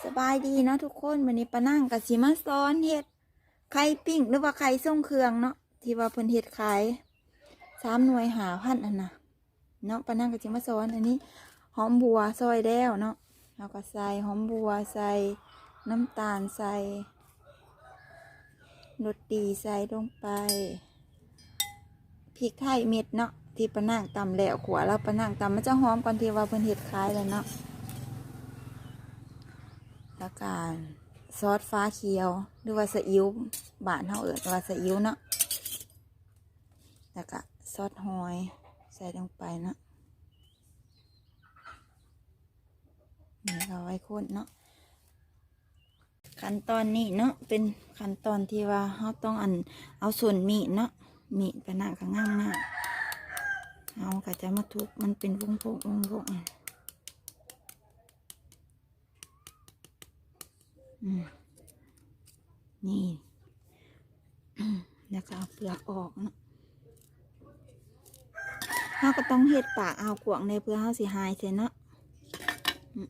ສະບາຍດີເນາະທຸກຄົນ, ມື້ນີ້ປ້ານາງກໍຊິມາສອນເຮັດໄຂ່ປີ້ງ ຫຼືວ່າໄຂ່ຊົງເຄື່ອງເນາະ ທີ່ວ່າເພິ່ນເຮັດຂາຍສາມໜ່ວຍຫ້າພັນຫັ້ນນະເນາະ. ປ້ານາງກໍຊິມາສອນ. ອັນນີ້ຫອມບົ່ວຊອຍແລ້ວເນາະ, ເຮົາກໍໃສ່ຫອມບົ່ວ ໃສ່ນ້ຳຕານ ໃສ່ ລົດດີໃສ່ລົງໄປ, ພິກໄທເມັດເນາະ ທີ່ປ້ານາງຕຳແລ້ວ ຂົ້ວແລ້ວປ້ານາງຕຳ ມັນຈະຫອມກ່ອນທີ່ວ່າເພິ່ນເຮັດຂາຍແລ້ວເນາະ. ແລ້ວກະຊອສຟ້າຂຽວ ຫຼືວ່າຊາອິ້ວ ບ້ານເຮົາເອີ້ນວ່າຊາອິ້ວເນາະ, ແລ້ວກະຊອສຫອຍໃສ່ລົງໄປເນາະ, ນີ້ກໍໄວ້ຄົນເນາະ. ຂັ້ນຕອນນີ້ເນາະ ເປັນຂັ້ນຕອນທີ່ວ່າເຮົາຕ້ອງ ອັນ ເອົາສົ້ນມີດເນາະ, ມີດປ້ານາງກໍງາມໆ ເຮົາກໍຈະມາທຸບມັນເປັນວົງໂພກວົງໂພກ. ອືມ ນີ້ ແລ້ວກໍເອົາເປືອກອອກເນາະ. ເຮົາກໍຕ້ອງເຮັດປາກເອົາກວາງແດ່ ເພື່ອເຮົາຊິຫາຍໃສ່ເນາະ. ອືມ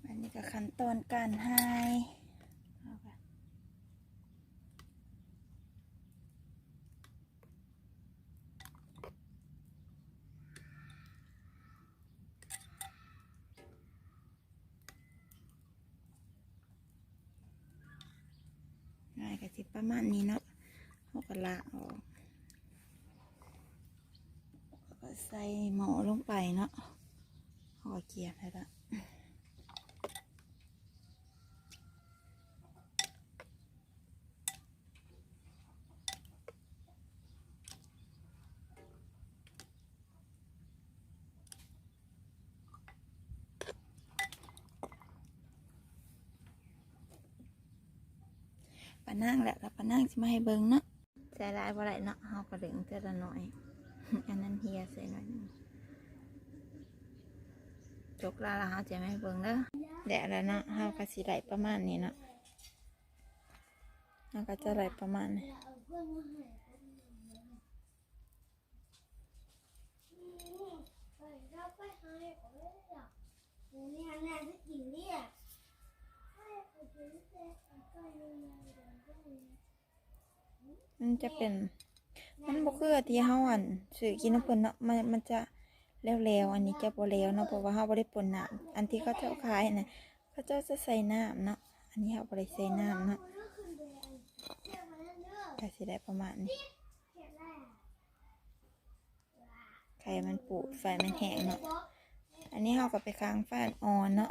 ອັນນີ້ກໍຂັ້ນຕອນການຫາຍ. ຫາຍກໍຊິປະມານນີ້ເນາະ, ເຮົາກໍລະອອກ ແລ້ວກໍໃສ່ໝໍ້ລົງໄປເນາະ, ເຮົາກໍກຽມໃຫ້ລະ. ປານາງແຫຼະ ແລ້ວປານາງຊິມາໃຫ້ເບິ່ງເນາະ. ໃສ່ຫຼາຍບໍ່ໄດ້ເນາະ, ເຮົາກໍດຶງເທື່ອລະໜ້ອຍ, ອັນນັ້ນເຮຍໃສ່ໜ້ອຍໜຶ່ງ. ຈົກລາລະເຮົາຈະມາໃຫ້ເບິ່ງເດີ. ແດະລະເນາະ, ເຮົາກໍຊິໄດ້ປະມານນີ້ເນາະ, ເຮົາກໍຈະໄດ້ປະມານນີ້. ມັນຈະເປັນ ມັນບໍ່ຄືທີ່ເຮົາ ອັນ ຊື້ກິນນຳເພິ່ນເນາະ, ມັນ ມັນຈະແຫຼວໆ, ອັນນີ້ຈະບໍ່ແຫຼວເນາະ ເພາະວ່າເຮົາບໍ່ໄດ້ປົນນ້ຳ. ອັນທີ່ເຂົາເຈົ້າຂາຍນະ ເຂົາເຈົ້າຈະໃສ່ນ້ຳເນາະ, ອັນນີ້ເຮົາບໍ່ໄດ້ໃສ່ນ້ຳເນາະ. ກໍຊິໄດ້ປະມານນີ້. ໄຂ່ມັນປູດ ໄຟມັນແຮງເນາະ. ອັນນີ້ເຮົາກໍໄປຄ້າງໄຟອ່ອນໆເນາະ,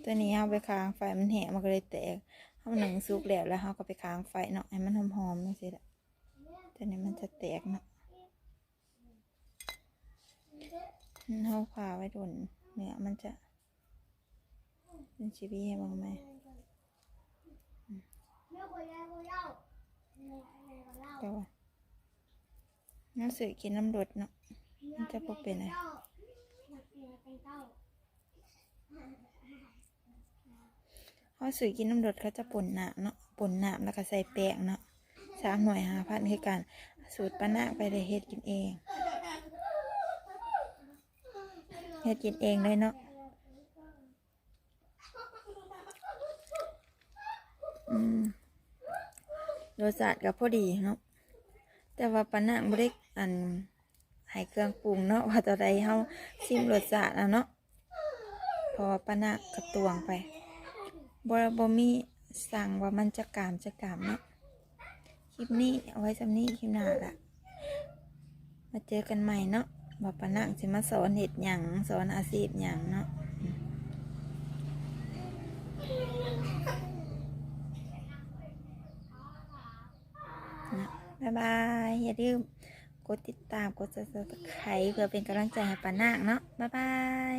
ຕົວນີ້ເຮົາໄປຄ້າງໄຟມັນແຮງ ມັນກໍເລີຍແຕກ. ເຮົາໜຶ້ງສຸກແລ້ວ ແລ້ວເຮົາກໍໄປຄ້າງໄຟເນາະ ໃຫ້ມັນຫອມໆ ຈັ່ງຊີ້ແຫຼະ, ຕົວນີ້ມັນຈະແຕກເນາະ. ເຮົາຄາໄວ້ດົນ ເນື້ອມັນຈະ ມັນຊິບີໃຫ້ເບິ່ງໃໝ່. ອືມ ແຕ່ວ່າເຮົາຊື້ກິນນຳລົດເນາະ ມັນຈະບໍ່ເປັນຫຍັງ. ເຮົາຊື້ກິນນຳລົດ ເຂົາຈະປົນນ້ຳເນາະ, ປົນນ້ຳແລ້ວກໍໃສ່ແປ້ງເນາະ. ສາມໜ່ວຍຫ້າພັນຄືກັນ. ສູດປ້ານາງໄປໄດ້ເຮັດກິນເອງ ເຮັດກິນເອງເລີຍເນາະ. ອືມ ລົດຊາດກໍພໍດີເນາະ, ແຕ່ວ່າປ້ານາງບໍ່ໄດ້ ອັນ ໃຫ້ເຄື່ອງປຸງເນາະ ວ່າຕົວໃດ. ເຮົາຊິມລົດຊາດເອົາເນາະ ເພາະວ່າປ້ານາງກະຕວງໄປ ບໍ່ ບໍ່ມີສັ່ງວ່າມັນຈັກກາມ ຈັກກາມເນາະ. ຄລິບນີ້ເອົາໄວ້ສ່ຳນີ້, ຄລິບໜ້າລະມາເຈີກັນໃໝ່ເນາະ ວ່າປ້ານາງຊິມາສອນເຮັດຫຍັງ ສອນອາຊີບຫຍັງເນາະ. ບາຍບາຍ. ຢ່າລືມກົດຕິດຕາມ ກົດ Subscribe ເພື່ອເປັນກຳລັງໃຈໃຫ້ປ້ານາງເນາະ. ບາຍບາຍ.